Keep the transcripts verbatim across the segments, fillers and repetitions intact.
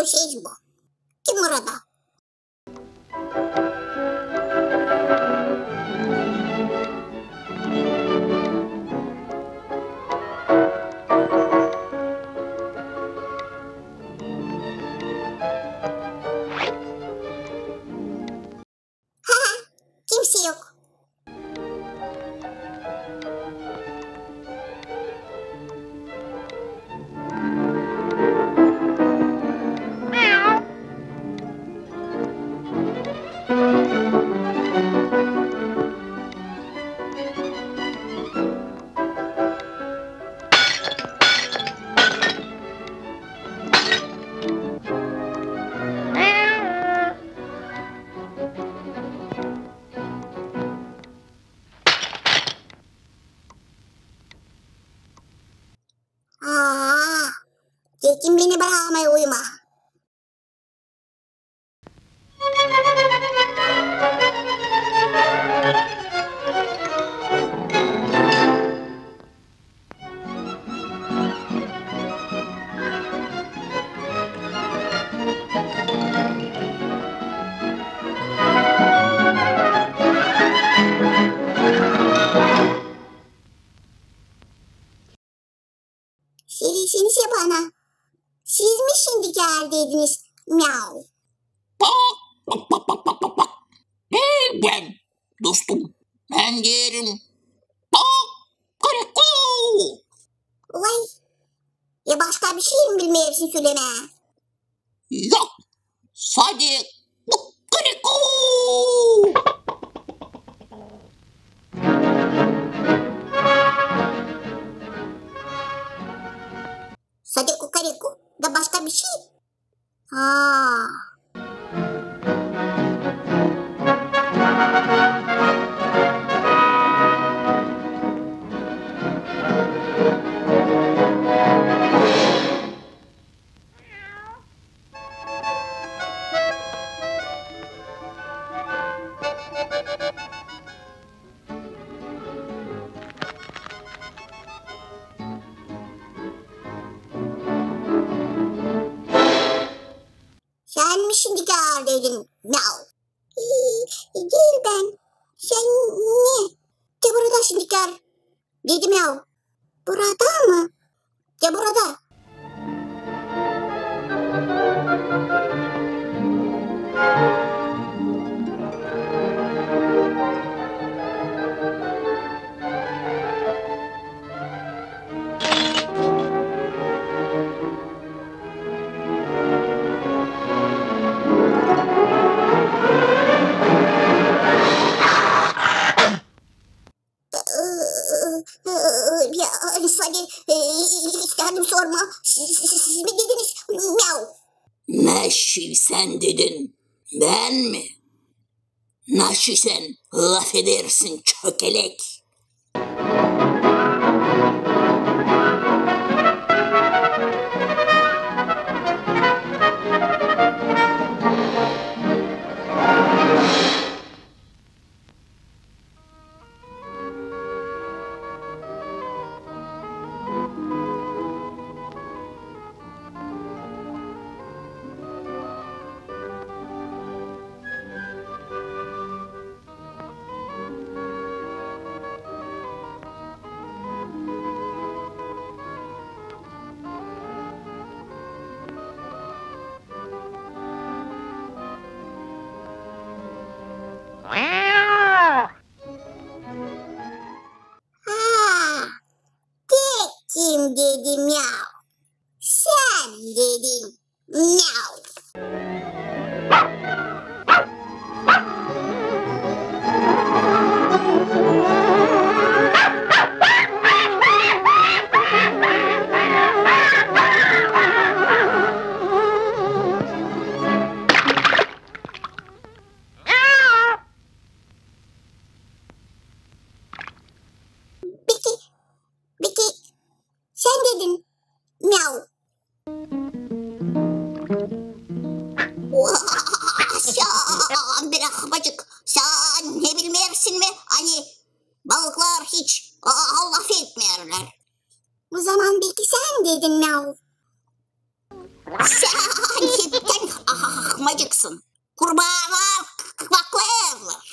Şey bu. Kim orada? Ha, kimse yok. Aa, dedim beni bırakmaya uyumaa. Söleyin bana, siz mi şindikär dediniz miau? Bak, bak, bak, bak, bak, bak, bak. Hey, bän, dostum, bän deerim bak, kariko. Vay, e, başka bir şey mi bilmeersin sölemää? Yok, sade kukuriko. Sade kukuriko, da başka bir şey? Ha. Sän mi şindikär dedin miau? Ee, diil bän. Sän ne? Te burada şindikär dedi miau. Burada mı? Te burada. Ya, sade, e, istärdim sormaa, siz, siz, siz mi dediniz miau? Naşey sän dedin, bän mi? Naşey sän lafedersin, çökelek? Ha, te kim dedi miau? Sän dedin miau. Peki, peki, sän dedin miau. Vaa, sän bir ahmacık, sän ne bilmeersin mi, ani balıklar hiç, a, lafetmeerlär? O zaman belki sän dedin miau. Sän hepten ahmacıksın. Kurbaalar k-, k-, kaklêêrlar.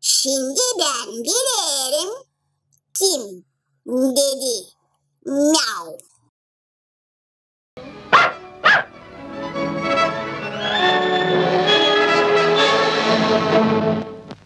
Şindi bän bilerim, kim dedi miau.